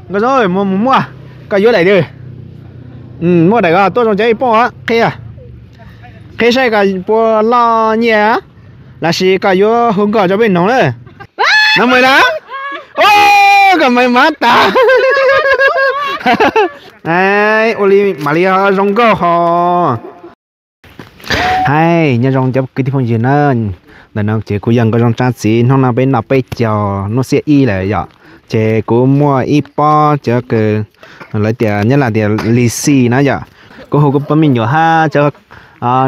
Nkauj Zoo, muaj mus muaj, koj yuav daim twg? Muaj daim ko tuaj zoo cov ib pooj, qhib, qhib saib koj puas loj nyiaj, los sis koj yuav hu nkauj rau peb noog na. No mas na, koj mas mas tas. Ua li mam li zoo nkauj ho. Hais nyob zoo cov kwv tij phooj ywg na, ntawm no ces kuv yog Nkauj Zoo Tsab txiv, hnub no peb noj peb caug hnub xiab ib lawm yom, ces kuv muaj ib pob cov kws lawv tias nyob Laj tias lis xis na yom, kuv hu kuv pab me nyuam hab cov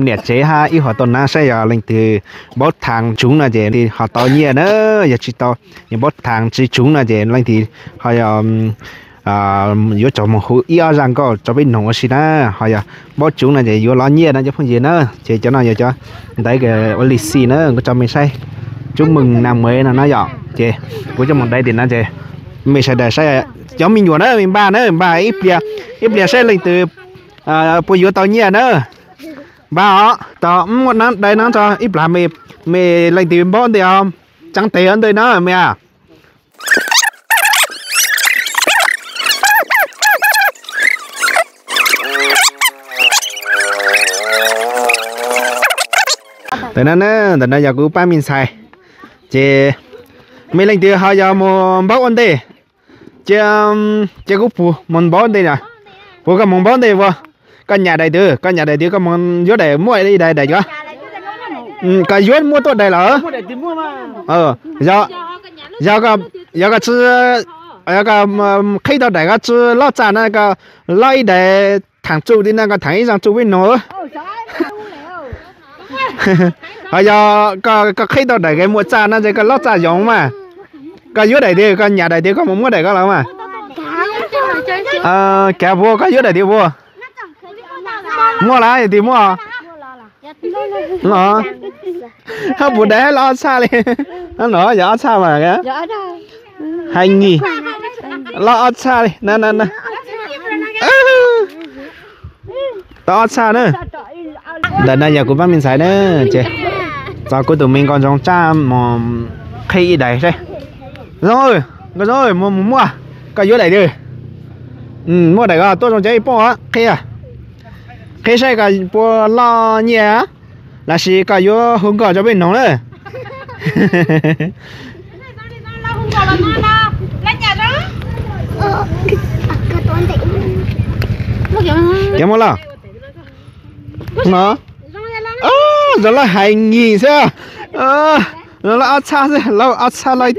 niam tsev hab ib huam tau na saib yog leej twg npaub thaj tsuv no ces ho tau nyiaj na, yog tsis tau, yog npaub thaj tsis tsuv no ces leej twg ho yog yuav tsum mus hu ib ob zaj nkauj rau peb noog ua si na, ho yog npaub tsuv no ces yuav lov nyiaj na cov phooj ywg na. Ces cov no yog cov ntawv ua lis xis na, kuv tso mej saib, chúc mừng năm mới no na yom, ces kuv coj mus dai tim no ces mej sawv daws saib, cov me nyuam na mej npaj na, npaj ib pliag, ib pliag saib leej twg puas yuav tau nyiaj na. Npaj os, tos muaj dai no tso ib plag, mej leej twg npaub ntej os, tseev tes ntej na mej a. Ntawm no, ntawm no yog kuv pab me ntxhais, ces mej leej twg ho yog mus npaub ua ntej, ces, ces kuv pug mus npaub ntej na. Puas koj mus npaub ntej puas? Koj nyam daim twg, koj nyam daim twg koj mus yuav daim, muaj ib daim daim ko. Koj yuav muaj tuaj daim lawm. Yog, yog koj tsi, yog koj qhib tau daim koj tsi lob txaj na, koj lob ib daim thaam txuj tim no, koj thaam ib zaaj txuj peb noog. Ho yog koj qhib tau daim kws muaj txaj no ces koj lob txaj yoov mas. Koj yuav daim twg, koj nyam daim twg koj mus muab daim ko los mas. Kav puas, koj yuav daim twg puas? Muaj lawm, yog twg muaj? Los, puas daim lob ob txhaj li. No yog ob txhaj mas. Hais nyig, lob ob txhaj li na. Tau ob txhaj na. Ntawm no yog kuv pab me ntxhais na, ces txog kuv tus me Nkauj Zoo Tsab mus qhib ib daim seb. Zoo, Nkauj Zoo, mus mus muaj, koj yuav daim twg? Muaj daim ko tuaj zoo cov ib pooj, qhib, qhib saib koj puas loj nyiaj, los sis koj yuav hu nkauj rau peb noog na. Kev muaj loj. Zoo loj hais nyig xwb. Zoo loj ob txhaj xwb, loj ob txhaj, loj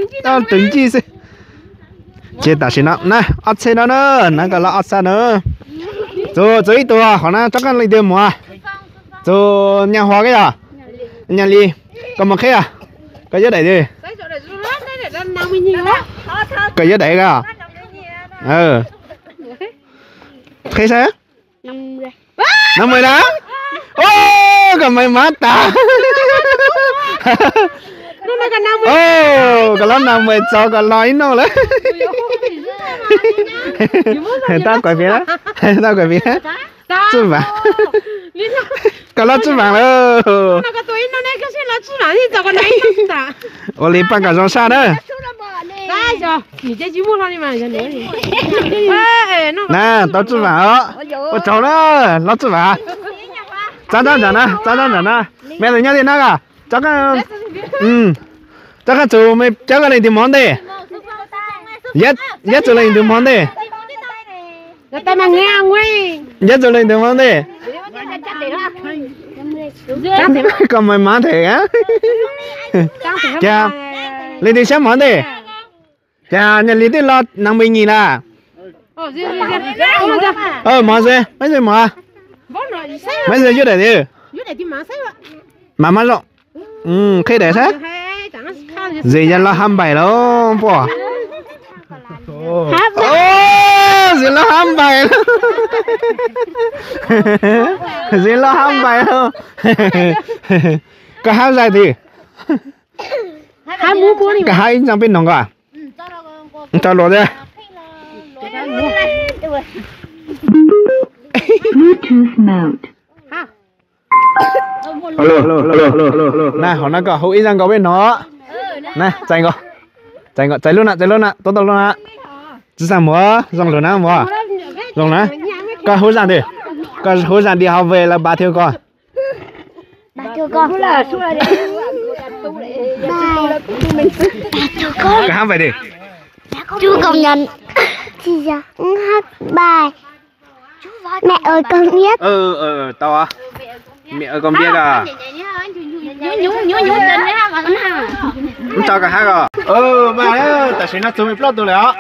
tus ncig xwb. Ces tam sim no na, ob txhaj no na, na koj loj ob txhaj na. Txug, txug ib tug qhov na, tsob qeej leej twg mus. Txug Nyaj Huas koj yog? Nyaj Lis, koj mus qhib os. Koj yuav daim twg? Koj yuav daim ko? Qhib saib. Nov mus na. Koj mas mas tas. Koj lov nov mus txog koj loj ib noj lawm. Tab kuv piav, tab kuv piav. Tswj Vaam. Koj loj Tswj Vaam lawm. Ua li paj kom zoo saj na. Na, tau Tswj Vaam os. Ua tsaug na, loj Tswj Vaam. Txab nrab nram na, txab nrab nram na. Me lus nyob li na koj. Tsob qeej txug, cov koj leej twg mov ntej? Yog txug leej twg mov ntej? Yog txug leej twg mov ntej? Koj mas mas them. Cas leej twg siab mov ntej? Cas Nyaj Lis twb loj nov npe nyig na. Mov xwb, mov xwb, mov. Maiv xwb, yuav daim twg? Mas mas zoo. Qhib daim saib. Zis yog loj hab npaim lawm puas? Zis loj hab npaim lawm. Zis loj hab npaim lawm. Koj hab zaj twg? Koj hab ib zaaj peb noog koj. Tso luag thiab. Na, hauv no koj hu ib zaaj nkaus peb noog. Na, txais nkaus. Txais nkaus, txais lub na, txais lub na, tub tau lub na. Tsis xav mus, zoo lawm na mus. Zoo na. Koj hub zaj ntawd, koj hub zaj đi học về là bà thưa con. Koj hab bài đi. Chú công nhận. Bài. Mẹ ơi con biết. Tau. Mẹ ơi con biết à. Ntau koj hab os. Tam sim no txug mej plaub tug lawm os.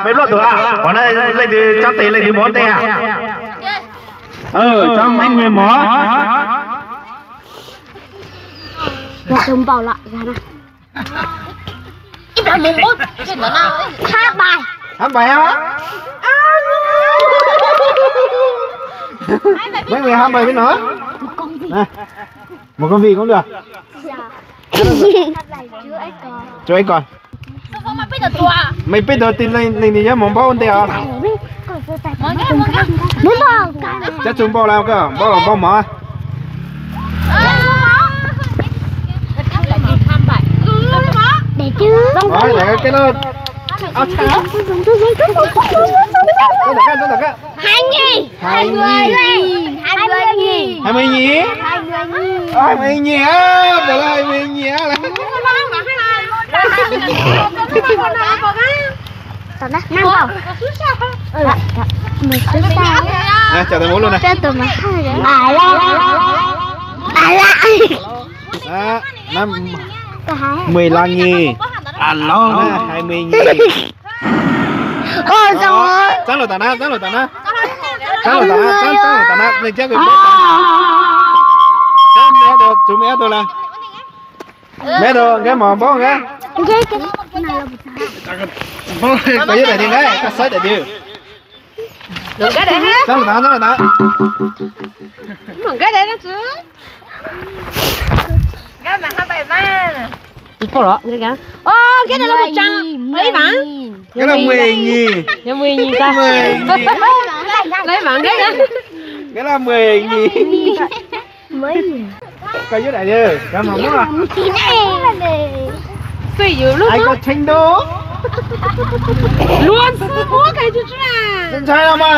Mej plaub tug a, qhov no leej twg tsob tes leej twg mus ua ntej a. Tsob mej mus. Hab bài. Hab bài a. Mấy người hab bài với nó. Một con vịt cũng được. Chú ấy còn. Mej peb tug tis leej twg nyob mus npaub ua ntej os. Cov tug npaum lawm koj npaum npaum mov. Hai mươi nghìn. Hai mươi nghìn. Hai mươi nghìn. Hai mươi nghìn á, mus lawm hai mươi nghìn á. Chào tao mốt luôn này. Đó, nó mười lăm nghìn. Alo, hai mươi nghìn. Ôi, sao á? Txab lus tas na, txab lus tas na. Txab lus tas na, txab, txab lus tas na, leej cab kws peb tas. Txab meb tus, tsum meb tus lawm. Meb tus nkab mov npaub nkab. Koj yuav daim twg nkab, koj xaib daim twg. Txab lus tas, txab lus tas. Nkab mười nghìn. Nkab mười nghìn. Mười nghìn. Nkab mười nghìn. Koj yuav daim twg, koj mam muab. Ai koj tseeb dub. Ntshai no mas.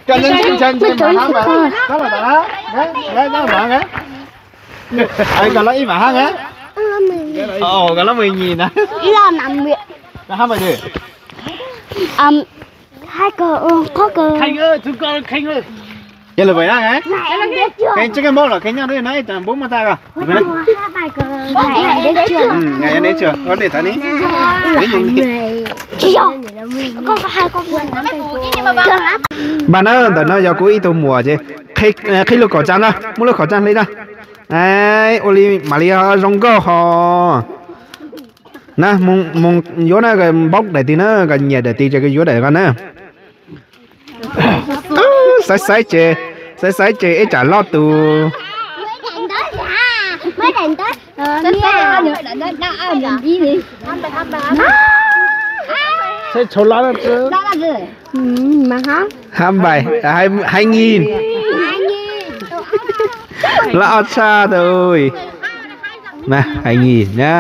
Koj ntshai ntshai mas hab npais. Koj los ib vas hab nab. Koj los mười nghìn na. Koj hab npais twg? Yog lus Npais na, kheev tsis kheev npaub los kheev nyob na, ib tsam npaub muaj tag ko. Npaj na, ntawm no yog kuv ib tug muam ces qhib lub khẩu trang na, muab lub khẩu trang hle na. Ua li mam li zoo nkauj ho. Na, mus yuav na, npaub daim twg na, koj nyiam daim twg ces koj yuav daim ko na. Xaiv xaiv ces, xaiv xaiv ces ib tsam loj tus. Hab npais, hai nghìn. Loj ob tshaj tug. Hai nghìn nhá.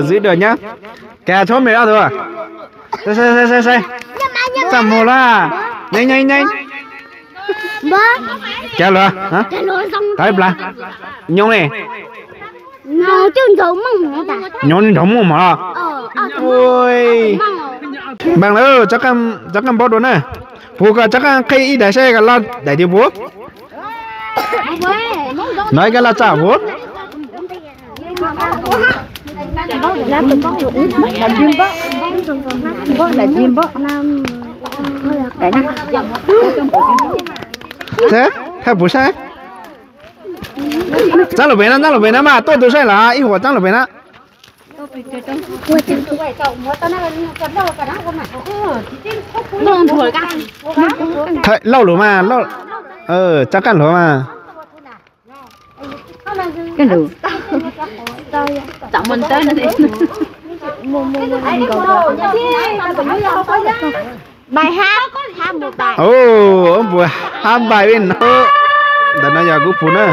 Giữ được nhá. Kag tshab me ob tug. Txaj muag lawm. Nyeej nyeej nyeej. Cav lawm. Tau ib plag. Nyob ne. Nyob nrog muaj mov los. Npaj lawm, tsob qeej npaub dua na. Puag ko tsob qeej qhib ib daim saib koj loj daim twg puag. No ib koj loj tshaj puag. Thiab, thaj puv saib. Txab lus pem na, txab lus pem na mas tuaj tus saib los ib huam txab lus pem na. Lauj lus mas, tsob qeej hluav mas. Ub, puas hab npais vij no. Ntawm no yog kuv pum na.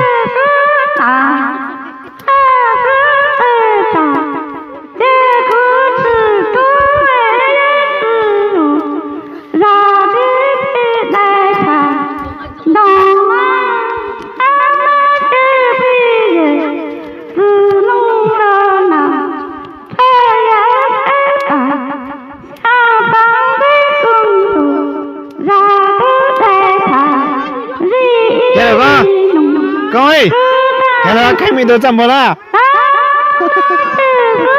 Koj, koj, koj, koj, koj,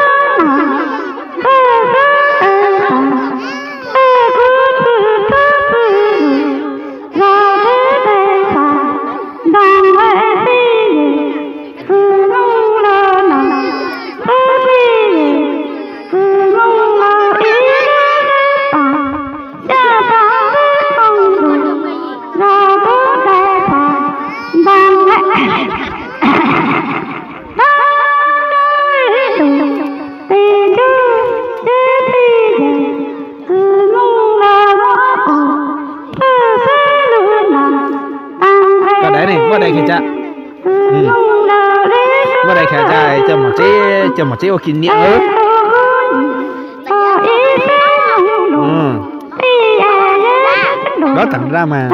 Koj dais ne, muaj dais khaws tsa. Muaj dais khaws tsa, coj mos tsev, coj mos tsev ua kis niam. Dob tag nraj mas.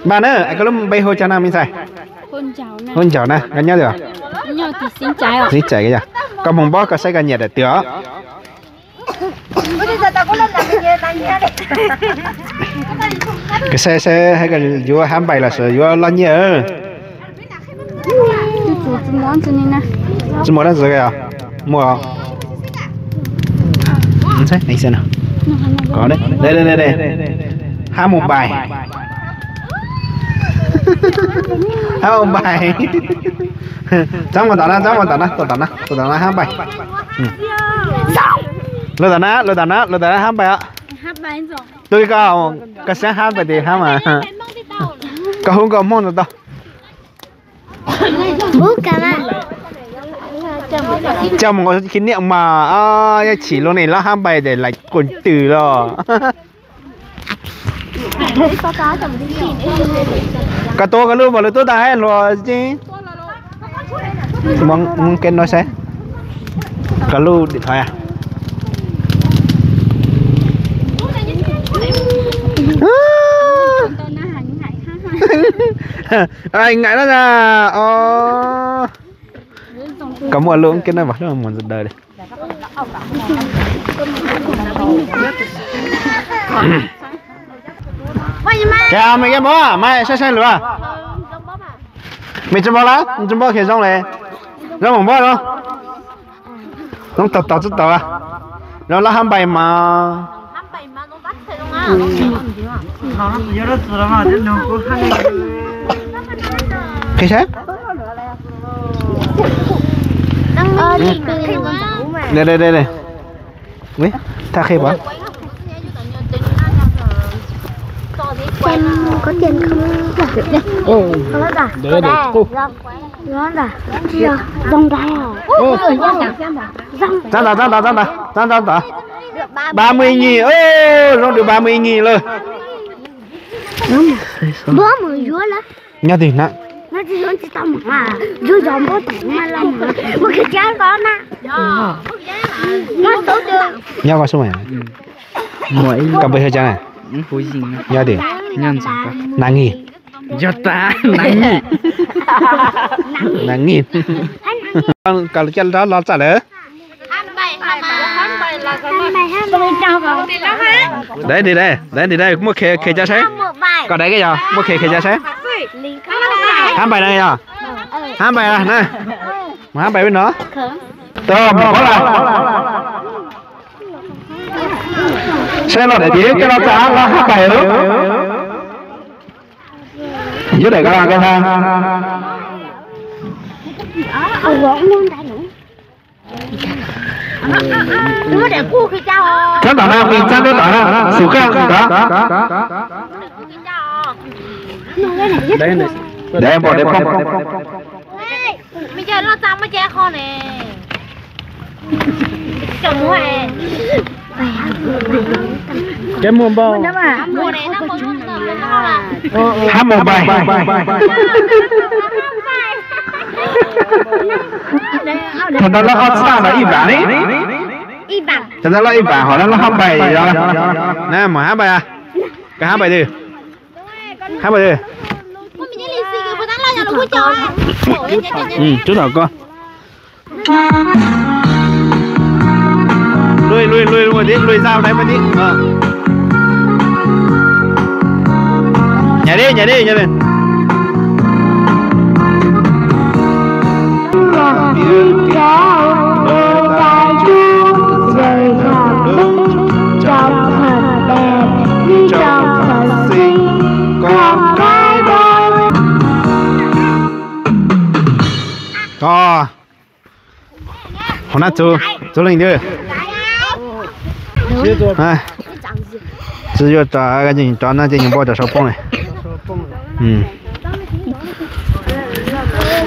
Npaj na, koj lub npe hu cas no me ntxhais? Hu Ncaus na, koj nyob twg? Xeev Tsaim yog. Koj moog npob koj saib koj nyiam daim twg os. Koj saib saib yuav hab npais los sis yuav loj nyiaj. Tsis muaj dab tsi os. Muaj. Hab mus npais. Hab mus npais. Txhob mus tom na, txhob mus tom na, tus tom na, tus tom na hab npais. Lug tom na, lug tom na, lug tom na hab npais os. Tub koj, koj xav hab npais tes hab mas. Koj hu nkauj Hmoob tau. Coj mus khib niam mas, yog chim lug ne lab hab npais tes laim quas twm los. Koj tuav koj lub npau lug tub tag hab hluas tseeb. Muab kev no saib. Koj lub điện thoại a. Ngaim no na. Koj muaj lub kev no vas lub mus ntawd li. Ces me kev npau mas saib saib lus. Me tsis npau lawm, tsis npau khiav zoo li. Zoo mus npau zoo. Zoo tau tau txub tau. Zoo lab hab npais mas. Qhia saib. Thaj qhia pom. Txab ntawd, txab ntawd, txab ntawd, txab ntawd. Ba mươi nghìn, zoo được ba mươi nghìn lawm. Nyob twg na? Nyob koj xub mas. Koj npe hu cas na? Nyob twg? Nang Ngim. Yog tas Nang Ngim. Nang Ngim. Koj coj rov los txaj lawm. Dai, dai, dai, dai, muab khe, khe tsa saib. Koj dai koj yog, muab khe, khe tsa saib. Hab npais na yog. Hab npais na. Mus hab npais peb no. Tau mus qhov lawm. Saib los daim tias coj los txaj los hab npais lawm. Yuav daim koj koj tag. Txab tom na, txab tom na, xum kaj tom. Dai npau dai poj. Cov muag npau. Hab mus npais. Thaum ntawd lawv ho txaj los ib vam li. Thaum ntawd lawv ib vam ho lawv hab npais os. Na mus hab npais. Koj hab npais twg? Hab npais twg? Tsub thaum ko. Lui, lui, lui, lui, lui ra đây một tí. Nhảy đi, nhảy đi, nhảy đi. Những dấu đôi ta chung rời xa bước trong thật đẹp như trong thật xinh, còn cái đôi. Hov na txug leej twg? Tsis yuav rov, rov no ces npau rau saum poob li.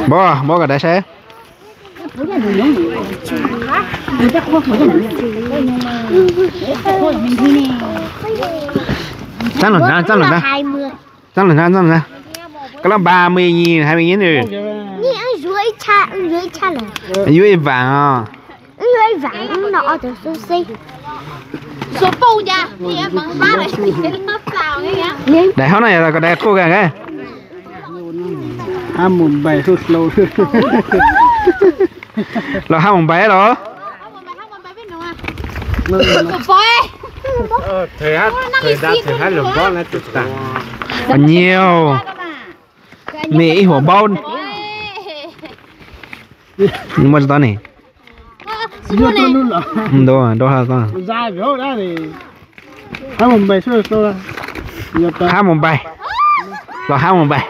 Npau, npau kom dai saib. Txab lawm na, txab lawm na. Txab lawm na, txab lawm na. Koj lab ba mười nghìn, hai mươi nghìn. Yuav ib vam os. Daim hauv no yog koj daim quaj kawg. Los hab mus npais los. Nyias me ib huam npaub. Muaj tsis tau ne. Hab mus npais. Los hab mus npais.